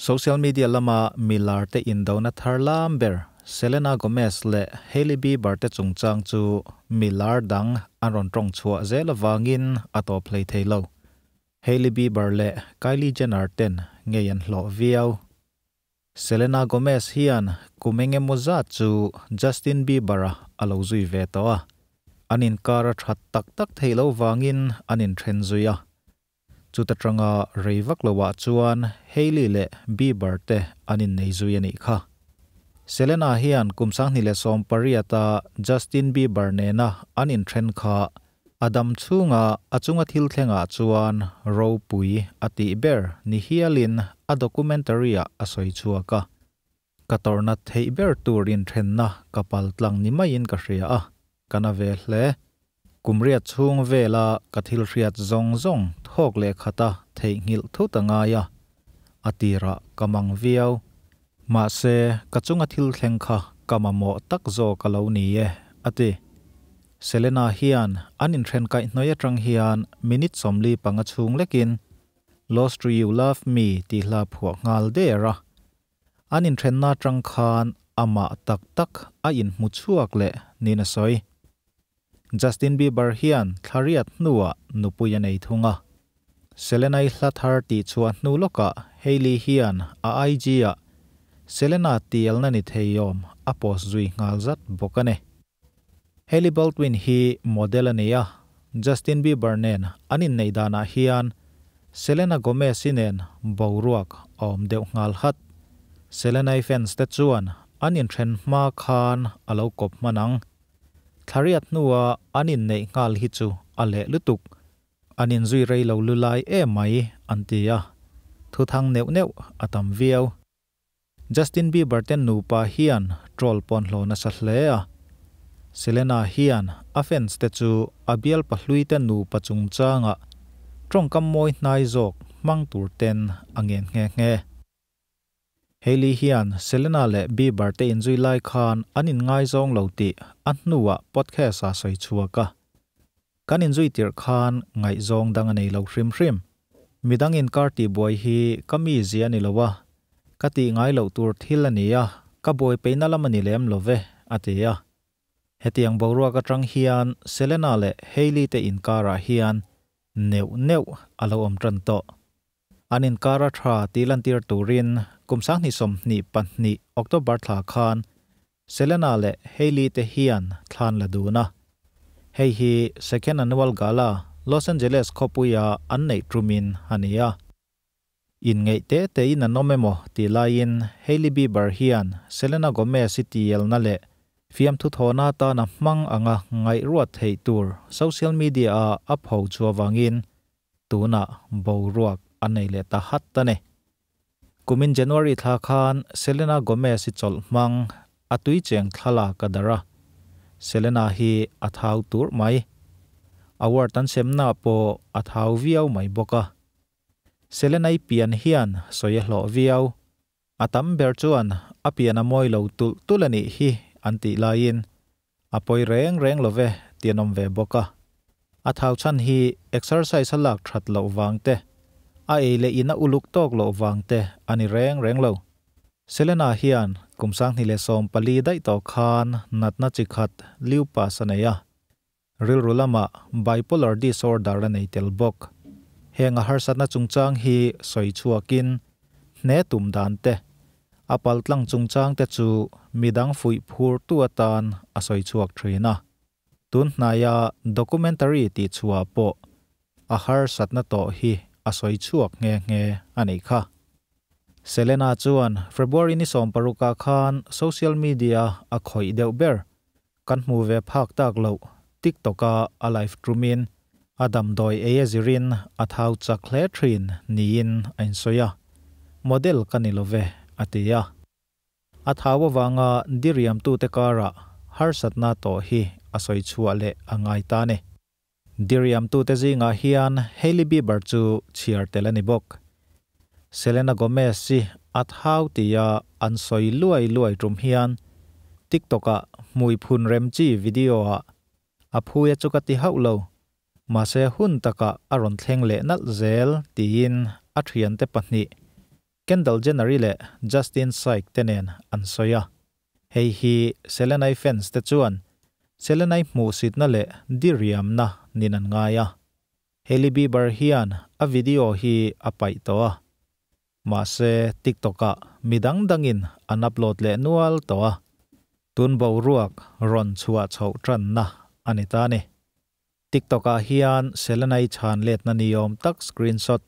Social media lama milar te indona thar lam ber Selena Gomez leh Hailey Bieber te chungchang chu milar dang an rawn tawng chhuah zel avangin a tawp hlei thei lo. Hailey Bieber leh Kylie Jenner ten ngei an hlawh viau. Selena Gomez hian kum engemaw zat chu Justin Bieber-a a lo zui ve tawh a, an inkar a that tak tak theih loh vangin an inthen zui a. Chuta tanga rei vak loah chuan Hailey leh Bieber te an innei zui a nih kha. Selena hian kum 2018-a Justin Bieber nena an inthen kha a dam chhunga a chunga thil thlengah chuan ropui a tih ber ni hialin a documentary-ah a sawi chhuak a. Ka tawrhna theih ber tur inthenna ka pal tlang ni maiin ka hria a, ka na ve hle. Kum riat chhung vela ka thil hriat zawng zawng thawk leh khata theihnghilh thut a ngai a, a tirah ka mang viau. Mahse, ka chunga thil thleng kha ka mamawh tak zawk a lo ni e, a ti. Selena hian an inthen kaihhnawih atang hian minute 45 chhung lekin Lost To You Love Me tih hla phuah nghal der a. An inthenna atang khan amah tak tak a inhmu chhuak leh niin a sawi. Justin Bieber hian thlariat hnuah nupui a nei thung a. Selena-i hla thar tih chhuah hnu lawkah Hailey hian a IG-ah Selena tialna ni theiawm a post zui nghal zat bawk a ni. Hailey Baldwin hi model a ni a, Justin Bieber nen an inneih danah hian Selena Gomez-i nen boruak a awm deuh nghal hat. Selena-i fans te chuan an inthen hma khan a lo kawp hman ang. Thlariat hnua an inneih nghal hi chu a leh lutuk. An inzui rei lo lu lai em mai an ti a, thuthang neuh neuh a tam viau. Justin Bieber te nupa hian troll pawn hlawh nasa hle a. Selena hian a fans te chu a bial pahlui te nupa chungchangah tawngkam mawi hnai zawk hmang tur ten a ngen nghe nghe. Hailey hian Selena leh Bieber te inzui lai khan an inngaizawng lo tih a hnuah podcast ah sawi chhuak a. Kan inzui tirh khan ngaihzawng dang a nei lo hrim hrim. Midang inkar tihbuai hi ka mizia a ni lo a, ka tih ngai loh tur thil a ni a, ka buai peihna lam a ni lem lo ve, a ti a. Hetiang boruak atang hian Selena leh Hailey te inkarah hian neuh neuh a lo awm tan tawh. An inkar a tha tih lantir turin kum 2022 October thla khan Selena leh Hailey te hian thlan la dun a. Hei hi Second Annual Gala Los Angeles khawpuia an neih tumin a ni a. Inngeih te tein an awm emaw tih laiin Hailey Bieber hian Selena Gomez i tielna leh fiamthu thawhna atana hmang anga ngaihruat theih tur social media-a a pho chu avangin tunah boruak a nei leh ta hat a ni. Kumin January thla khan Selena Gomez i chawlh hmang a tui cheng thlalak a darh a, Selena hi a thau tur mai. Award an semna pawh a thau viau mai bawk a. Selena i pian hian sawi a hlawh viau. A tam ber chuan a pian a mawi lo tulh tulh a nih hi an tih laiin a pawi reng reng lo ve tih an awm ve bawk a. A thau chhan hi exercise a lak that loh vang te, a ei leh in a uluk tawk loh vang te a ni reng reng lo. Selena hian kum 2014 daih tawh khan natna chi khat lupus a nei a. Rilru lamah bipolar disorder a nei tel bawk. Heng a harsatna chungchang hi sawi chhuakin hne tum dan te, a paltlang chungchang te chu midang fuih phurtu atan a sawi chhuak thin a. Tun hnaia documentary tih chhuah pawh a harsatna tawh hi a sawi chhuak nghe nghe a nih kha. Selena chuan February ni 16-ah khan social media a khawih deuh ber. Kan hmu ve phak tak loh TikTok-a a live tumin a damdawi ei a zirin a thau chak hle thin niin a insawi a, Model ka ni lo ve, a ti a. A thau avanga diriamtute karah harsatna tawh hi a sawi chhuah leh a ngai ta a ni. Diriamtute zingah hian Hailey Bieber chu chhiar tel a ni bawk. Selena Gomez hi a thau tia an sawi luai luai tum hian TikTok-ah hmui phun rem chi video-ah a phuia chu ka ti hauh lo, mahse hun takah a rawn thleng leh nalh zel tiin a thiante pahnih. Kendall Jenner-i leh Justin Syke te nen an sawi a. Hei hi Selena-i fans te chuan Selena-i hmuhsitna leh diriamna nin an ngai a. Hailey Bieber hian a video hi a paih tawh a. Mahse TikTok-ah mi dang dangin an upload leh nual tawh a. Tun boruak rawn chhuah chhoh tanna a ni ta a ni. TikTok-ah hian Selena-i chhan letna ni awm tak screenshot,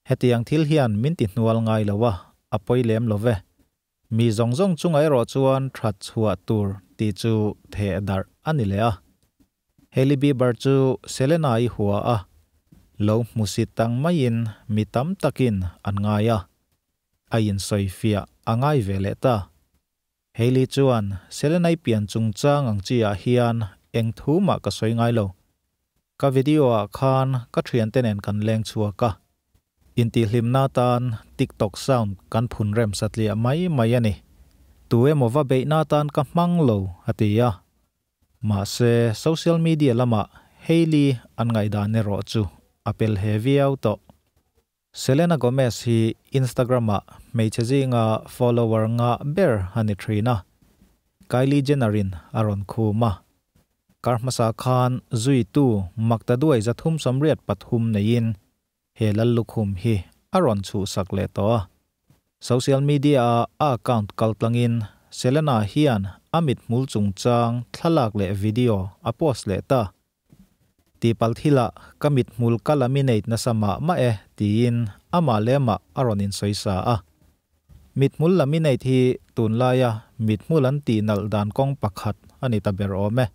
Hetiang thil hian min ti hnual ngai lo a, a pawi lem lo ve. Mi zawng zawng chungah erawh chuan that chhuah tur tih chu theh darh a ni leh a. Hailey Bieber chu Selena-i hua a, lo hmusit tang maiin mi tam takin an ngai a, a insawifiah a ngai ve leh ta. Hailey chuan, Selena-i pian chungchang ang chi ah hian eng thu mah ka sawi ngai lo. Ka video ah khan ka thiante nen kan leng chhuak a, intihhlimna atan TikTok sound kan phun rem satliah mai mai a ni. Tu emaw va beihna atan ka hmang lo, a ti a. Mahse, social media lamah Hailey an ngaihdan erawh chu a pel he viau tawh. Selena Gomez hi Instagram-ah hmeichhe zinga follower ngah ber a ni thin a, Kylie Jenner-in a rawn khum a. Kar hmasa khan zuitu maktaduai 383 neiin he lal lukhum hi a rawn chhuhsak leh tawh a. Social media-a a account kaltlangin Selena hian a mithmul chungchang thlalak leh video a post leh ta. Tihpalh thilah ka mithmul ka laminate nasa mah mah e tiin amah leh amah a rawn insawi sa a. Mithmul laminate hi tunlaia mithmul an tih nalh dan kawng pakhat a ni ta ber awm e.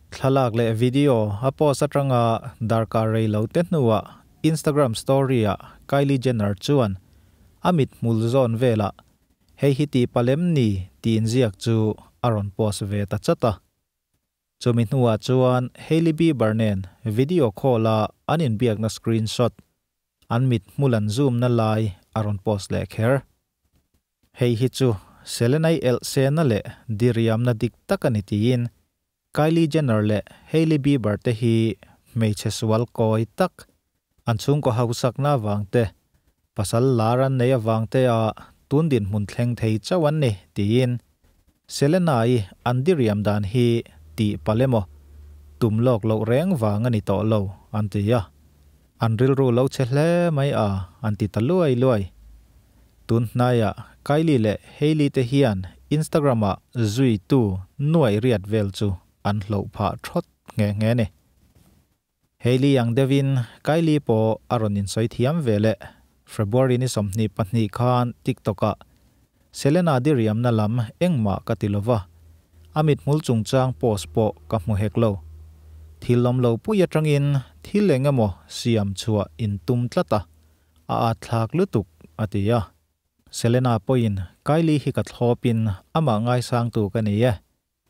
Thlalak leh video a post atanga darkar rei lo te hnuah Instagram story-ah Kylie Jenner chuan a mithmul zawn velah Hei hi tih palem ni tih inziak chu a rawn post ve ta chat a. Chumi hnuah chuan Hailey Bieber nen video call-a an inbiakna screenshot, an mithmul an zoom-na lai a rawn post leh kher. Hei hi chu Selena-i elhsena leh diriamna dik tak a ni tiin Kylie Jenner leh Hailey Bieber te hi hmeichhe sual kawi tak, an chhungkaw hausakna avang te, pasal lar an nei avang te a tun dinhmun thleng thei chauh an ni tiin Selena-i an diriam dan hi tih palh emaw tum lawk loh reng vang a ni tawh lo an ti a, an rilru lo che hle mai a an ti ta luai luai. Tun hnaiah Kylie leh Hailey te hian Instagram-ah zuitu nuaih riat vel chu an hloh phah thawt nghe nghe a ni. Hailey ang deuhin Kylie pawh a rawn insawi thiam ve leh. February ni 22 khan TikTok-ah Selena diriamna lam engmah ka ti lova, a mithmul chungchang post pawh ka hmu hek lo. Thil awm lo pui atangin thil eng emaw siam chhuah intum tlat a, a atthlak lutuk, a ti a. Selena pawhin Kylie hi ka thlawpin amah ngaisangtu ka ni e.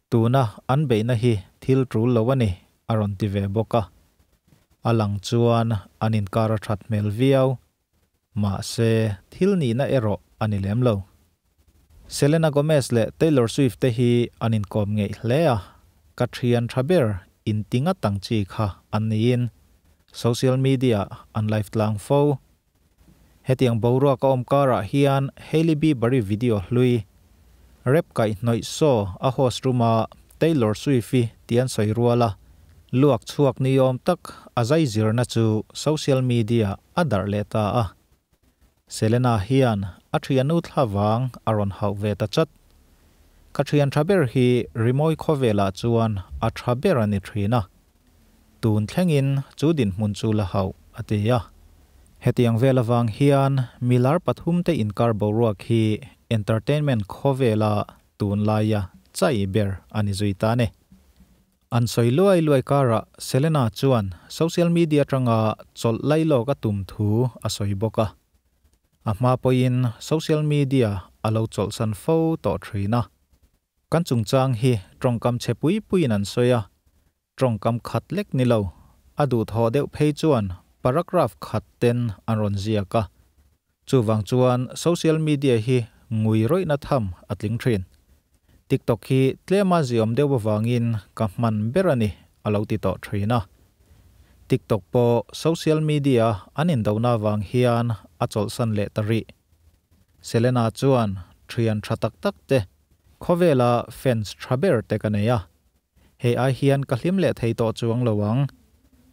Tuna an beihna hi thil tul lo a ni, a rawn ti ve bawk a. A lang chuan an inkar a that hmel viau. Mahse, thil nihna erawh a ni lem lo. Selena Gomez leh Taylor Swift te hi an inkawm ngeih hle a, ka thian tha ber inti ngat ang chi kha an niin social media an live tlang fo. Hetiang boruak a awm karah hian Hailey Bieber-i video hlui, rap kaihhnawih show a host room-a Taylor Swift-i tih an sawi rual a, luak chhuak ni awm tak a zai zirna chu social media a darh leh ta a. Selena hian a thiannu thla vang a rawn hauh ve ta chat. Ka thian tha ber hi rimawi khawvelah chuan a tha ber a ni thin a. Tun thlengin chu dinhmun chu la hauh, a ti a. Hetiang vel avang hian milar pathumte inkar boruak hi entertainment khawvela tunlaia chai ber a ni zui ta a ni. An sawi luai luai karah Selena chuan social media atanga chawlh lai lawk a tum thu a sawi bawk a. A hma pawhin social media a lo chawlhsan fo tawh thin a. Kan chungchang hi tawngkam chhe pui puiin an sawi a, tawngkam khat lek ni lo, a duhthawh deuh phei chuan paragraph khat ten an rawn ziak a. Chuvang chuan social media hi ngui rawihna tham a tling thin. TikTok hi tlema ziawm deuh avangin ka hman ber a ni, a lo ti tawh thin a. TikTok pawh social media an indona avang hian a chawlhsan leh ta rih. Selena chuan, Thian tha tak tak te, khawvela fans tha ber te ka nei a. Hei ai hian ka hlim leh thei tawh chuang lo ang.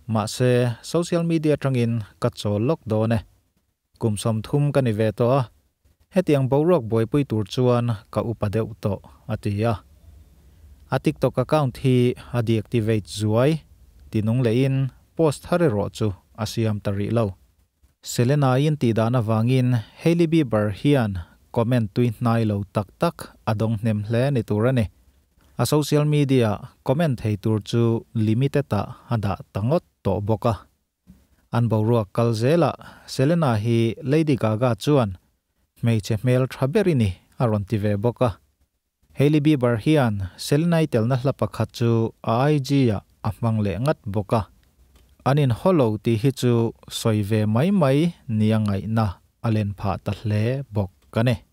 Mahse, social media atangin ka chawl lawk dawn e. Kum 30 ka ni ve tawh a, hetiang boruak buaipui tur chuan ka upa deuh tawh, a ti a. A TikTok account hi a deactivate zuai, tinung lehin post thar erawh chu a siam ta rih lo. Selena-in tihdan avangin Hailey Bieber hian comment tui hnai lo tak tak a dawng hnem hle ni tur a ni. A social media comment thei tur chu limited ah a dah ta ngawt tawh bawk a. An boruak kal zelah Selena hi Lady Gaga chuan hmeichhe hmel tha ber i ni a rawn ti ve bawk a. Hailey Bieber hian Selena-i telna hla pakhat chu a IG ah a hmang leh ngat bawk a. An inhaw lo tih hi chu sawi ve mai mai nia ngaihna a len phah ta hle bawk a ni.